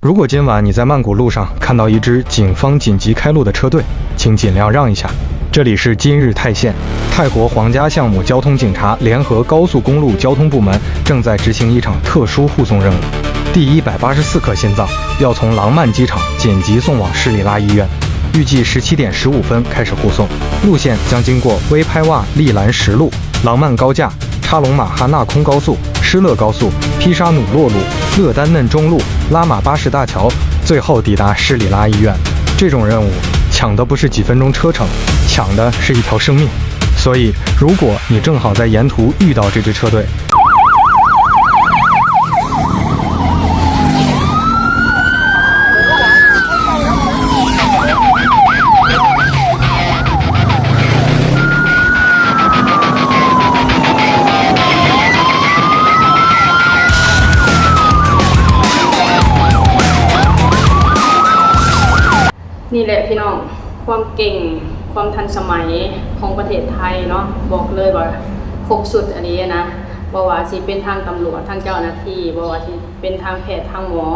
如果今晚你在曼谷路上看到一支警方紧急开路的车队，请尽量让一下。这里是今日泰线，泰国皇家项目交通警察联合高速公路交通部门正在执行一场特殊护送任务。第一百八十四颗心脏要从廊曼机场紧急送往施里拉医院，预计十七点十五分开始护送。路线将经过威拍瓦利兰实路、廊曼高架、 查隆马哈纳空高速、施乐高速、披沙努洛路、乐丹嫩中路、拉玛巴士大桥，最后抵达施里拉医院。这种任务抢的不是几分钟车程，抢的是一条生命。所以，如果你正好在沿途遇到这支车队， ນີ້ແຫຼະພີ່ນ້ອງ ຄວາມເກັ່ງ ຄວາມທັນສະໄໝຂອງປະເທດໄທເນາະ ບອກເລີຍວ່າຄົບຊຸດອີ່ຫຼີນະ ບໍ່ວ່າຊິເປັນທາງຕຳຫຼວດ ທາງເຈົ້າໜ້າທີ່ ບໍ່ວ່າຊິ ເປັນທາງແພດທາງໝໍ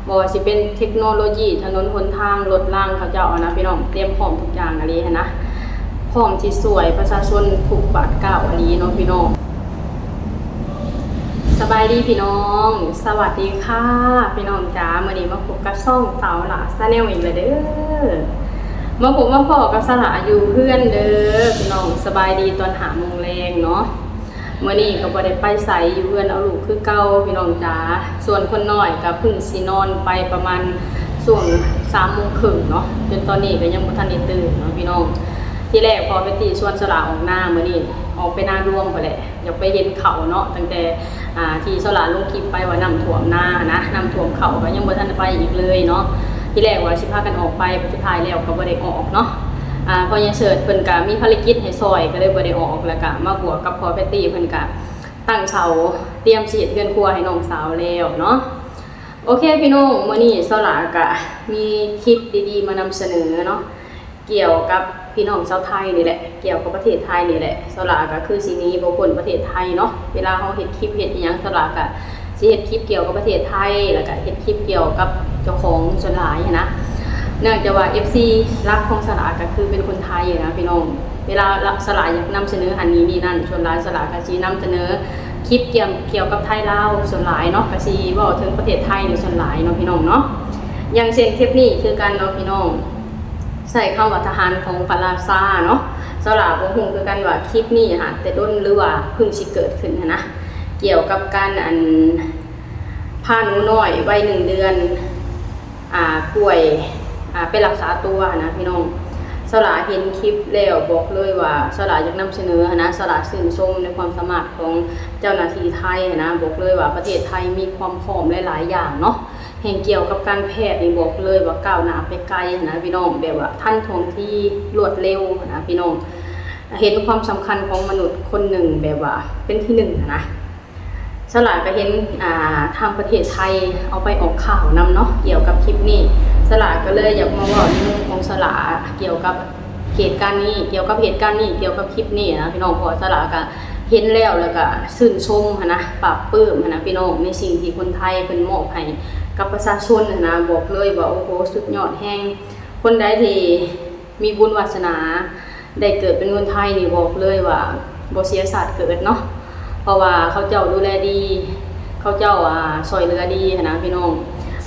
ບໍ່ວ່າຊິເປັນເທັກໂນໂລຢີ ຖະໜົນຫົນທາງ ລົດລາງເຂົາເຈົ້າຫັ້ນນະ ພີ່ນ້ອງ ຕຽມພ້ອມທຸກຢ່າງອີ່ຫຼີຫັ້ນນະ ພ້ອມທີ່ຊ່ວຍປະຊາຊົນທຸກບາດກ້າວອີ່ຫຼີເນາະພີ່ນ້ອງ. ສະບາຍດີພີ່ນ້ອງ ສະຫວັດດີຄ່ະພີ່ນ້ອງຈ໋າ ມື້ນີ້ມາພົບກັບຊ່ອງສາວຫຼ້າ Channel ອີກແລ້ວເດີ ມາພົບມາພໍ້ກັບສາວຫຼ້າຢູ່ເຮືອນເດີພີ່ນ້ອງ ສະບາຍດີຕອນຫ້າໂມງແລງເນາະ. ມື້ນີ້ກໍບໍ່ໄດ້ໄປໃສ ຢູ່ເຮືອນເອົາລູກຄືເກົ່າພີ່ນ້ອງຈ໋າ ສ່ວນຄົນນ້ອຍກໍເພິ່ງຊິນອນໄປປະມານຊ່ວງສາມໂມງເຄິ່ງເນາະ ຈົນຕອນນີ້ກໍຍັງບໍ່ທັນໄດ້ຕື່ນເນາະພີ່ນ້ອງ. ທີແລກພໍ່ແພັດຕີ້ຊວນສາວຫຼ້າອອກນາ ມື້ນີ້ອອກໄປນາລວມພຸ້ນແຫຼະ ຢາກໄປເຫັນເຂົ້າເນາະ ຕັ້ງແຕ່ ອ່າ ທີ່ສາວຫຼ້າລົງຄລິບໄປວ່ານ້ຳຖ້ວມນາຫັ້ນນະ ນ້ຳຖ້ວມເຂົ້າກໍຍັງບໍ່ທັນໄດ້ໄປອີກເລີຍເນາະ. ທີແລກວ່າຊິພາກັນອອກໄປ ແຕ່ສຸດທ້າຍແລ້ວກໍບໍ່ໄດ້ອອກເນາະ. ອ່າ ພໍ່ໃຫຍ່ເສີດເພິ່ນກະມີພາລະກິດໃຫ້ຊ່ອຍ ກໍເລີຍບໍ່ໄດ້ອອກ ແລ້ວກະມາບວກກັບພໍ່ແພັດຕີ້ເພິ່ນກະຕັ້ງເສົາ ຕຽມຊິເຮັດເຮືອນຄົວໃຫ້ນ້ອງສາວແລ້ວເນາະ. ໂອເຄພີ່ນ້ອງ ມື້ນີ້ສາວຫຼ້າກະມີຄລິບດີໆມານຳສະເໜີເນາະ ກ່ຽວກັບພີ່ນ້ອງຊາວໄທນີ້ແຫຼະ ກ່ຽວກັບປະເທດໄທນີ້ແຫຼະ. ສາວຫຼ້າກໍຄືຊິໜີບໍ່ພົ້ນປະເທດໄທເນາະ ເວລາເຮົາເຮັດຄລິບເຮັດອີ່ຫຍັງ ສາວຫຼ້າກໍຊິເຮັດຄລິບກ່ຽວກັບປະເທດໄທ ແລ້ວກໍເຮັດຄລິບກ່ຽວກັບເຈົ້າຂອງສ່ວນຫຼາຍຫັ້ນນະ. ເນື່ອງຈາກວ່າເອັຟຊີຫຼັກຂອງສາວຫຼ້າກໍຄືເປັນຄົນໄທຫັ້ນນະພີ່ນ້ອງ ເວລາສາວຫຼ້າຢາກນຳສະເໜີຫັ້ນນີ້ນີ້ນັ້ນ ສ່ວນຫຼາຍສາວຫຼ້າກໍຊິນຳສະເໜີຄລິບກ່ຽວ ກ່ຽວກັບໄທລາວສ່ວນຫຼາຍເນາະ ກໍຊິເວົ້າເຖິງປະເທດໄທນີ້ສ່ວນຫຼາຍເນາະພີ່ນ້ອງເນາະ. ຢ່າງເຊັ່ນຄລິບນີ້ຄືກັນເນາະພີ່ນ້ອງ ໃຊ້ຄຳວ່າທະຫານຂອງພະລາຊາເນາະ. ສາວຫຼ້າບໍ່ຮູ້ຄືກັນວ່າຄລິບນີ້ຫາກແຕ່ດົນ ຫຼືວ່າເພິ່ງຊິເກີດຂຶ້ນຫັ້ນນະ ກ່ຽວກັບການ ອັນ ພາໜູນ້ອຍໄວໜຶ່ງເດືອນ ອ່າ ປ່ວຍ ອ່າ ໄປລັກສາຕົວຫັ້ນນະພີ່ນ້ອງ. ສາວຫຼ້າເຫັນຄລິບແລ້ວບອກເລີຍວ່າ ສາວຫຼ້າຢາກນຳສະເໜີຫັ້ນນະ ສາວຫຼ້າຊື່ນຊົມໃນຄວາມສາມາດຂອງເຈົ້າໜ້າທີ່ໄທຫັ້ນນະ ບອກເລີຍວ່າປະເທດໄທມີຄວາມພ້ອມຫຼາຍໆຢ່າງເນາະ. ແຮ່ງກ່ຽວກັບການແພດນີ້ບອກເລີຍວ່າກ້າວໜ້າໄປໄກຫັ້ນນະພີ່ນ້ອງ ແບບວ່າທັນທ່ວງທີ ລວດເລັວຫັ້ນນະພີ່ນ້ອງ ເຫັນຄວາມສຳຄັນຂອງມະນຸດຄົນໜຶ່ງແບບວ່າເປັນທີໜຶ່ງຫັ້ນນະ. ສາວຫຼ້າກໍເຫັນ ອ່າ ທາງປະເທດໄທເອົາໄປອອກຂ່າວນຳເນາະ ກ່ຽວກັບຄລິບນີ້ ສາວຫຼ້າກໍເລີຍຢາກມາເວົ້າໃນມຸມຂອງສາວຫຼ້າກ່ຽວກັບເຫດການນີ້ ກ່ຽວກັບເຫດການນີ້ ກ່ຽວກັບຄລິບນີ້ນະພີ່ນ້ອງ ເພາະວ່າສາວຫຼ້າກໍເຫັນແລ້ວ ແລ້ວກໍຊື່ນຊົມຫັ້ນນະ ປາບປື້ມຫັ້ນນະພີ່ນ້ອງ ໃນສິ່ງທີ່ຄົນໄທເພິ່ນມອບໃຫ້ກັບປະຊາຊົນຫັ້ນນະ ບອກເລີຍວ່າ ໂອ້ໂຫ ສຸດຍອດແຮງ. ຄົນໃດທີ່ມີບຸນວາສະໜາໄດ້ເກີດເປັນຄົນໄທນີ້ ບອກເລີຍວ່າບໍ່ເສຍຊາດເກີດເນາະ ເພາະວ່າເຂົາເຈົ້າດູແລດີ ເຂົາເຈົ້າ ອ່າ ຊ່ອຍເຫຼືອດີຫັ້ນນະພີ່ນ້ອງ.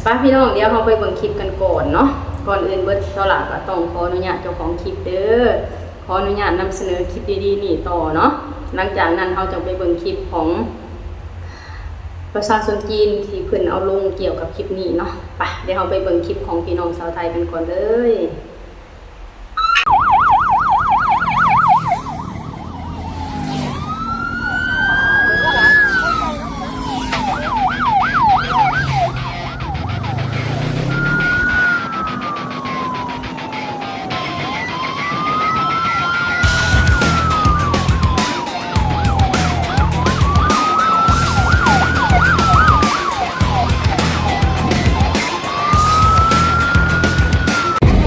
ໄປພີ່ນ້ອງ ດຽວເຮົາໄປເບິ່ງຄລິບກັນກ່ອນເນາະ. ກ່ອນອື່ນເບິດ ສາວຫຼ້າກໍຕ້ອງຂໍອະນຸຍາດເຈົ້າຂອງຄລິບເດີ ຂໍອະນຸຍາດນຳສະເໜີຄລິບດີໆນີ້ຕໍ່ເນາະ. ຫຼັງຈາກນັ້ນເຮົາຈະໄປເບິ່ງຄລິບຂອງປະຊາຊົນຈີນທີ່ເພິ່ນເອົາລົງກ່ຽວກັບຄລິບນີ້ເນາະ. ໄປ ດຽວເຮົາໄປເບິ່ງຄລິບຂອງພີ່ນ້ອງຊາວໄທກັນກ່ອນເລີຍ.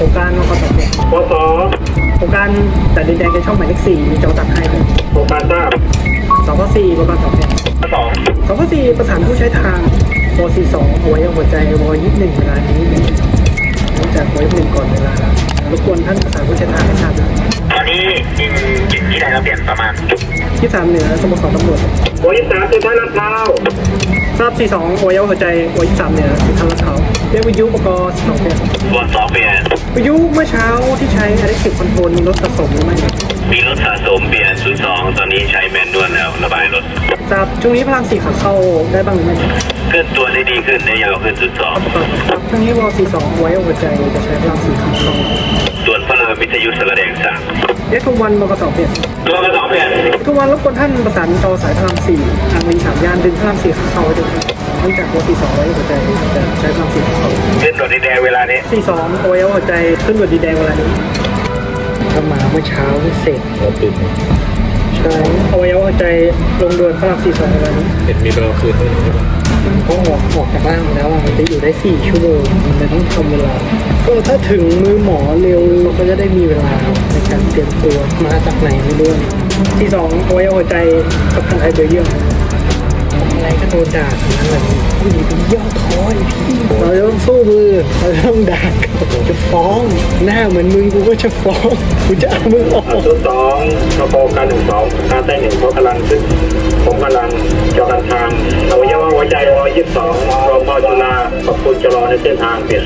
ผู้การ นครปฐม ปส ผู้การ ด่านดินแดง ในช่องหมายเลขสี่ มีจอตัดให้ ผู้การ ทราบ สคสี่ ผู้การ สอง สอง สคสี่ ประสานผู้ใช้ทาง วอสี่สอง เอาไว้เอาหัวใจ วอยี่สิบเอ็ด เวลานี้ เนื่องจากวอยี่สิบเอ็ด ก่อนเวลา รบกวนท่านประสานผู้เชี่ยวชาญให้ทราบด้วย ตอนนี้บินอยู่ที่ใดครับ เปลี่ยนประมาณ ยี่สิบสาม เหนือ สโมสรตำรวจ วอยี่สิบสาม เซ็นทรัลลาดพร้าว ทราบ สี่สอง เอาไว้เอาหัวใจ วอยี่สิบสาม เหนือ เซ็นทรัลลาดพร้าว เรียกวิทยุ ปก สอง เปลี่ยน วอสอง เปลี่ยน วิทยุ เมื่อเช้าที่ใช้ Adaptive Control มีรถสะสมหรือไม่ มีรถสะสมเปลี่ยน ศูนย์สอง ตอนนี้ใช้ Manual แล้ว ระบายรถ ครับ ช่วงนี้พระรามสี่ขาเข้าได้บ้างหรือไม่ เคลื่อนตัวได้ดีขึ้น ได้ยาวขึ้น ศูนย์สอง ครับ ช่วงนี้ วอสี่สอง ไว้หัวใจจะใช้พระรามสี่ขาเข้า ส่วนพระรามวิทยุสระแดง สาม เอส หกวัน บกส เปลี่ยน บกส เปลี่ยน ทุกวันรบกวนท่านประสานต่อสายพระรามสี่ ทางลิงสามย่าน ดึงพระรามสี่ขาเข้าไว้ด้วยครับ เนื่องจากวอสี่สอง ไว้หัวใจจะใช้พระรามสี่ขาเข้า ขึ้นด่วนดินแดงเวลานี้ สี่สอง เอาไว้หัวใจ ขึ้นด่วนดินแดงเวลานี้ ก็มาเมื่อเช้าเสร็จ รถติด ใช่ เอาไว้หัวใจลงด่วนพระรามสี่สอง เวลานี้ เห็นมีไปเอาคืนด้วย ก็ออก ออกจากร่างมาแล้วอะ มันจะอยู่ได้สี่ชั่วโมง มันเลยต้องทำเวลา ก็ถ้าถึงมือหมอเร็ว เราก็จะได้มีเวลาในการเตรียมตัว มาจากไหนไม่รู้ สี่สอง เอาไว้หัวใจกับทางไทยเบลเยียม อะไรก็โดนด่าทั้งนั้นแหละ อย่าไปย่อท้อดิพี่ เราจะต้องสู้มือ เราจะต้องด่า จะฟ้อง หน้าเหมือนมึง กูก็จะฟ้อง กูจะเอามึงออก ศูนย์สอง ทปก หนึ่งสอง การใต้หนึ่ง พบกำลังศึก พบกำลังจอกันทาง อวัยวะหัวใจ วอยี่สิบสอง รพ จุฬา ขอบคุณ ชะลอในเส้นทาง เปลี่ยน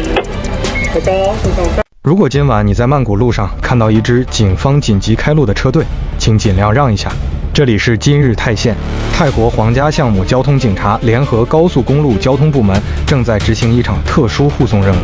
แล้วก็ ศูนย์สอง 如果今晚你在曼谷路上看到一支警方紧急开路的车队，请尽量让一下。这里是今日泰线，泰国皇家项目交通警察联合高速公路交通部门正在执行一场特殊护送任务。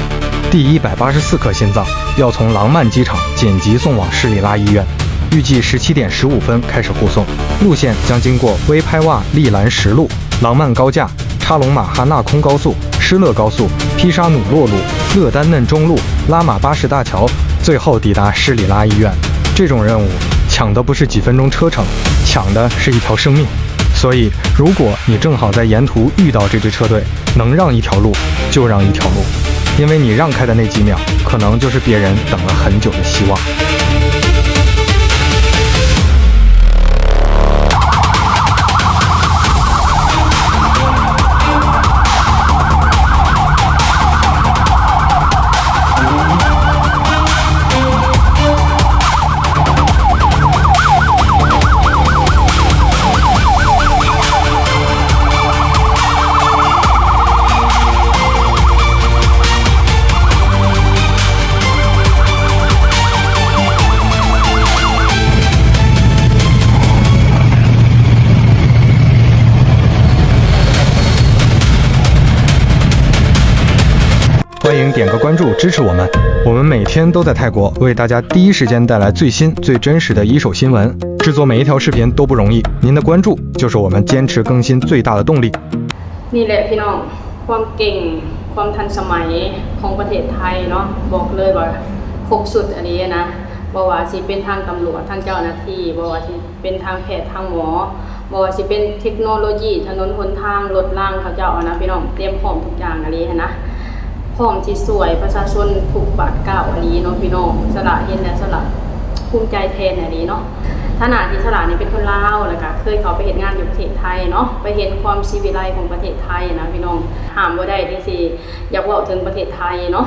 第一百八十四颗心脏要从廊曼机场紧急送往施里拉医院，预计十七点十五分开始护送。路线将经过威拍瓦、利兰什路、廊曼高架、 查隆马哈纳空高速、施乐高速、披沙努洛路、乐丹嫩中路、拉玛巴士大桥，最后抵达施里拉医院。这种任务抢的不是几分钟车程，抢的是一条生命。所以，如果你正好在沿途遇到这支车队，能让一条路就让一条路，因为你让开的那几秒，可能就是别人等了很久的希望。 欢迎点个关注支持我们，我们每天都在泰国为大家第一时间带来最新最真实的一手新闻。制作每一条视频都不容易，您的关注就是我们坚持更新最大的动力。 ນີ້ແຫຼະພີ່ນ້ອງ ຄວາມເກັ່ງ ຄວາມທັນສະໄໝຂອງປະເທດໄທເນາະ ບອກເລີຍວ່າຄົບຊຸດອີ່ຫຼີນະ ບໍ່ວ່າຊິເປັນທາງຕຳຫຼວດ ທາງເຈົ້າໜ້າທີ່ ບໍ່ວ່າຊິເປັນທາງແພດ ທາງໝໍ ບໍ່ວ່າຊິເປັນເທັກໂນໂລຢີ ຖະໜົນຫົນທາງ ລົດລາງ ເຂົາເຈົ້າຫັ້ນນະພີ່ນ້ອງ ຕຽມພ້ອມທຸກຢ່າງອີ່ຫຼີຫັ້ນນະ ພ້ອມຊິຊ່ວຍປະຊາຊົນທຸກບາດກ້າວອີ່ຫຼີເນາະພີ່ນ້ອງ ສະຫຼາເຫັນແລ້ວ ສະຫຼາພູມໃຈແທນອີ່ຫຼີເນາະ. ຖານະທີ່ສະຫຼານີ້ເປັນຄົນລາວ ແລ້ວກະເຄີຍເຂົ້າໄປເຮັດງານຢູ່ປະເທດໄທເນາະ ໄປເຫັນຄວາມສີວິໄລຂອງປະເທດໄທນະພີ່ນ້ອງ ຫ້າມບໍ່ໄດ້ທີ່ຊິຢາກເວົ້າເຖິງປະເທດໄທເນາະ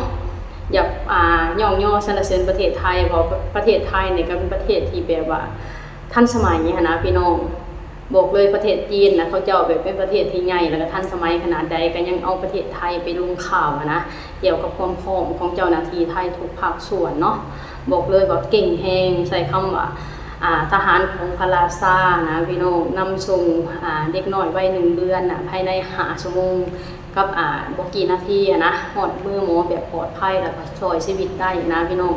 ຢາກ ອ່າ ຍ້ອງຍໍສັນລະເສີນປະເທດໄທ ເພາະປະເທດໄທນີ້ກະເປັນປະເທດທີ່ແບບວ່າທັນສະໄໝຫັ້ນນະພີ່ນ້ອງ. ບອກເລີຍປະເທດຈີນນະ ເຂົາເຈົ້າແບບເປັນປະເທດທີ່ໃຫຍ່ ແລ້ວກະທັນສະໄໝຂະໜາດໃດ ກະຍັງເອົາປະເທດໄທໄປລົງຂ່າວຫັ້ນນະ ກ່ຽວກັບຄວາມພ້ອມຂອງເຈົ້າໜ້າທີ່ໄທທຸກພາກສ່ວນເນາະ. ບອກເລີຍວ່າເກັ່ງແຮງ ໃຊ້ຄຳວ່າ ອ່າ ທະຫານຂອງພະລາຊານະພີ່ນ້ອງ ນຳສົ່ງ ອ່າ ເດັກນ້ອຍໄວໜຶ່ງເດືອນນະ ພາຍໃນຫ້າຊົ່ວໂມງ ກັບ ອ່າ ບໍ່ກີ່ນາທີຫັ້ນນະ ຮອດມືໝໍແບບປອດໄພ ແລ້ວກະຊ່ອຍຊີວິດໄດ້ນະພີ່ນ້ອງ.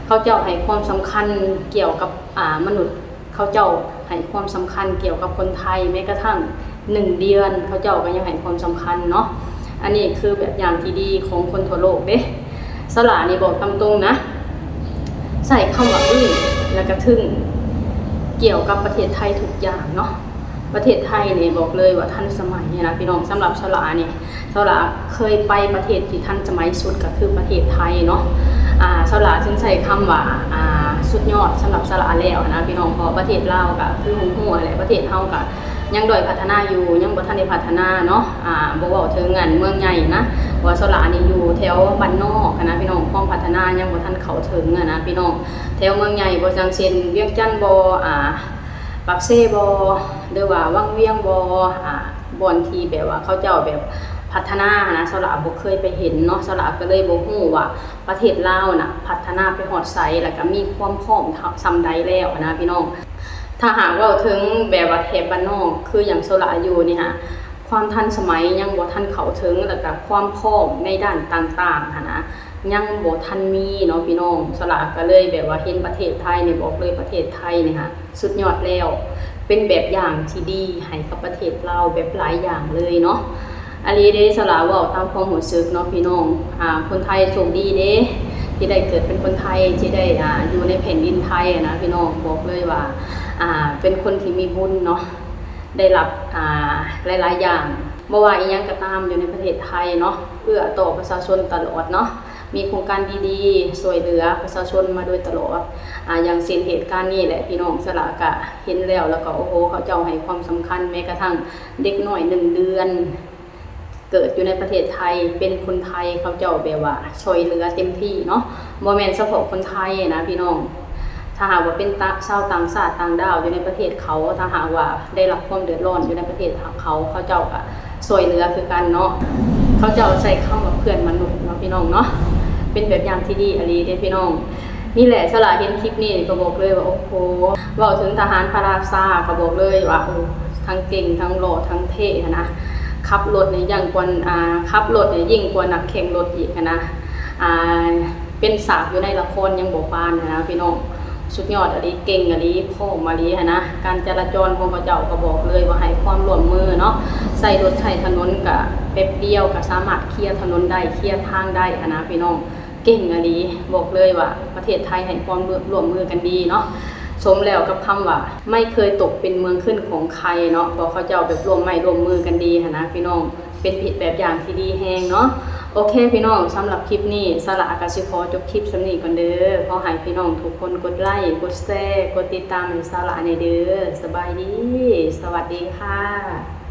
ເຂົາເຈົ້າໃຫ້ຄວາມສຳຄັນກ່ຽວກັບ ອ່າ ມະນຸດ ເຂົາເຈົ້າໃຫ້ຄວາມສຳຄັນກ່ຽວກັບຄົນໄທ ແມ້ກະທັ່ງໜຶ່ງເດືອນ ເຂົາເຈົ້າກະຍັງໃຫ້ຄວາມສຳຄັນເນາະ. ອັນນີ້ຄືແບບຢ່າງທີ່ດີຂອງຄົນທົ່ວໂລກເດ້. ສະຫຼານີ້ບອກຕາມຕົງນະ ໃຊ້ຄຳວ່າອຶ້ງ ແລ້ວກະທຶ່ງ ກ່ຽວກັບປະເທດໄທທຸກຢ່າງເນາະ. ປະເທດໄທນີ້ບອກເລີຍວ່າທັນສະໄໝນະພີ່ນ້ອງ. ສຳລັບສະຫຼານີ້ ສະຫຼາເຄີຍໄປປະເທດທີ່ທັນສະໄໝສຸດກະຄືປະເທດໄທເນາະ. ອ່າ ສະຫຼາຈຶ່ງໃຊ້ຄຳວ່າ ອ່າ ສຸດຍອດສຳລັບສະຫຼາແລ້ວຫັ້ນນະພີ່ນ້ອງ ເພາະປະເທດລາວກະຄືຮູ້ໆຫັ້ນແຫຼະ ປະເທດເຮົາກະ ຍັງດ້ອຍພັດທະນາຢູ່ ຍັງບໍ່ທັນໄດ້ພັດທະນາເນາະ ອາ ບໍ່ເວົ້າເຖິງອັນເມືອງໃຫຍ່ນະ ເພາະວ່າສາວຫຼ້ານີ້ຢູ່ແຖວບ້ານນອກຫັ້ນນະພີ່ນ້ອງ ຄວາມພັດທະນາຍັງບໍ່ທັນເຂົ້າເຖິງຫັ້ນນະພີ່ນ້ອງ ແຖວເມືອງໃຫຍ່ບໍ່ ຢ່າງເຊັ່ນ ວຽງຈັນບໍ່ ອາ ປາກເຊບໍ່ ຫຼືວ່າວັງວຽງບໍ່ ອາ ບ່ອນທີ່ແບບວ່າເຂົາເຈົ້າແບບພັດທະນາຫັ້ນນະ ສາວຫຼ້າບໍ່ເຄີຍໄປເຫັນເນາະ ສາວຫຼ້າກໍເລີຍບໍ່ຮູ້ວ່າປະເທດລາວນະພັດທະນາໄປຮອດໃສ ແລ້ວກໍມີຄວາມພ້ອມເທົ່າ ສ່ຳໃດແລ້ວຫັ້ນນະພີ່ນ້ອງ. ຖ້າຫາກເວົ້າເຖິງແບບວ່າແຖບບ້ານນອກ ຄືຢ່າງສາວຫຼ້າຢູ່ນີ້ຫະ ຄວາມທັນສະໄໝຍັງບໍ່ທັນເຂົ້າເຖິງ ແລ້ວກະຄວາມພ້ອມໃນດ້ານຕ່າງໆຫັ້ນນະ ຍັງບໍ່ທັນມີເນາະພີ່ນ້ອງ. ສາວຫຼ້າກໍເລີຍແບບວ່າເຫັນປະເທດໄທນີ້ ບອກເລີຍປະເທດໄທນີ້ຫະ ສຸດຍອດແລ້ວ ເປັນແບບຢ່າງທີ່ດີໃຫ້ກັບປະເທດລາວແບບຫຼາຍຢ່າງເລີຍເນາະ. ອີ່ຫຼີເດ້ ສາວຫຼ້າເວົ້າຕາມຄວາມຮູ້ສຶກເນາະພີ່ນ້ອງ ອາ ຄົນໄທໂຊກດີເດ້ ທີ່ໄດ້ເກີດເປັນຄົນໄທ ທີ່ໄດ້ ອາ ຢູ່ໃນແຜ່ນດິນໄທຫັ້ນນະພີ່ນ້ອງ. ບອກເລີຍວ່າ ອາ ເປັນຄົນທີ່ມີບຸນເນາະ ໄດ້ຮັບ ອາ ຫຼາຍໆຢ່າງ ບໍ່ວ່າອີ່ຫຍັງກໍຕາມຢູ່ໃນປະເທດໄທເນາະ ເອື້ອຕໍ່ປະຊາຊົນຕະຫຼອດເນາະ ມີໂຄງການດີໆ ຊ່ວຍເຫຼືອປະຊາຊົນມາໂດຍຕະຫຼອດ ອາ ຢ່າງເຊັ່ນເຫດການນີ້ແຫຼະພີ່ນ້ອງ. ສາວຫຼ້າກະເຫັນແລ້ວ ແລ້ວກໍ ໂອ້ໂຫ ເຂົາເຈົ້າໃຫ້ຄວາມສຳຄັນ ແມ້ກະທັ່ງເດັກນ້ອຍໜຶ່ງເດືອນ ເກີດຢູ່ໃນປະເທດໄທ ເປັນຄົນໄທ ເຂົາເຈົ້າແບບວ່າຊ່ວຍເຫຼືອເຕັມທີ່ເນາະ ບໍ່ແມ່ນສະເພາະຄົນໄທນະພີ່ນ້ອງ. ຖ້າຫາກວ່າເປັນຕາ ຊາວຕ່າງຊາດຕ່າງດ້າວຢູ່ໃນປະເທດເຂົາ ຖ້າຫາກວ່າໄດ້ຮັບຄວາມເດືອດຮ້ອນຢູ່ໃນປະເທດເຂົາ ເຂົາເຈົ້າກະຊ່ວຍເຫຼືອຄືກັນເນາະ. ເຂົາເຈົ້າໃຊ້ຄຳວ່າເພື່ອນມະນຸດເນາະພີ່ນ້ອງເນາະ ເປັນແບບຢ່າງທີ່ດີອີ່ຫຼີເດ້ພີ່ນ້ອງ. ນີ້ແຫຼະ ສາວຫຼ້າເຫັນຄລິບນີ້ກໍບອກເລີຍວ່າ ໂອ້ໂຫ ເວົ້າເຖິງທະຫານພະລາຊາກໍບອກເລີຍວ່າ ໂອ້ ທັງເກັ່ງ ທັງຫຼໍ່ ທັງເທ່ຫັ້ນນະ. ຂັບລົດນີ້ຍິ່ງກວ່າ ອາ ຂັບລົດນີ້ຍິ່ງກວ່ານັກແຂ່ງລົດອີກຫັ້ນນະ ອາ ເປັນສາກຢູ່ໃນລະຄອນຍັງບໍ່ປານຫັ້ນນະພີ່ນ້ອງ. ສຸດຍອດອີ່ຫຼີ ເກັ່ງອີ່ຫຼີ ພ້ອມອີ່ຫຼີຫັ້ນນະ. ການຈະລາຈອນຂອງເຂົາເຈົ້າກໍບອກເລີຍວ່າໃຫ້ຄວາມຮ່ວມມືເນາະ ໃຊ້ລົດໃຊ້ຖະໜົນກະແປັບດຽວກະສາມາດເຄຍຖະໜົນໄດ້ ເຄຍທາງໄດ້ຫັ້ນນະພີ່ນ້ອງ. ເກັ່ງອີ່ຫຼີ ບອກເລີຍວ່າປະເທດໄທໃຫ້ຄວາມຮ່ວມມືກັນດີເນາະ. ສົມແລ້ວກັບຄຳວ່າ ໄມ້ເຄີຍຕົກເປັນເມືອງຂຶ້ນຂອງໄຄເນາະ ເພາະເຂົາເຈົ້າແບບຮ່ວມໄມ້ຮ່ວມມືກັນດີຫັ້ນນະພີ່ນ້ອງ. ເປັນແບບຢ່າງທີ່ດີແຮງເນາະ. ໂອເຄພີ່ນ້ອງ ສຳລັບຄລິບນີ້ ສາວຫຼ້າກໍຊິຂໍຈົບຄລິບສ່ຳນີ້ກ່ອນເດີ. ຂໍໃຫ້ພີ່ນ້ອງທຸກຄົນກົດໄລ ກົດແຊ ກົດຕິດຕາມໃຫ້ສາວຫຼ້າແດ່ເດີ. ສະບາຍດີ ສະຫວັດດີຄ່ະ.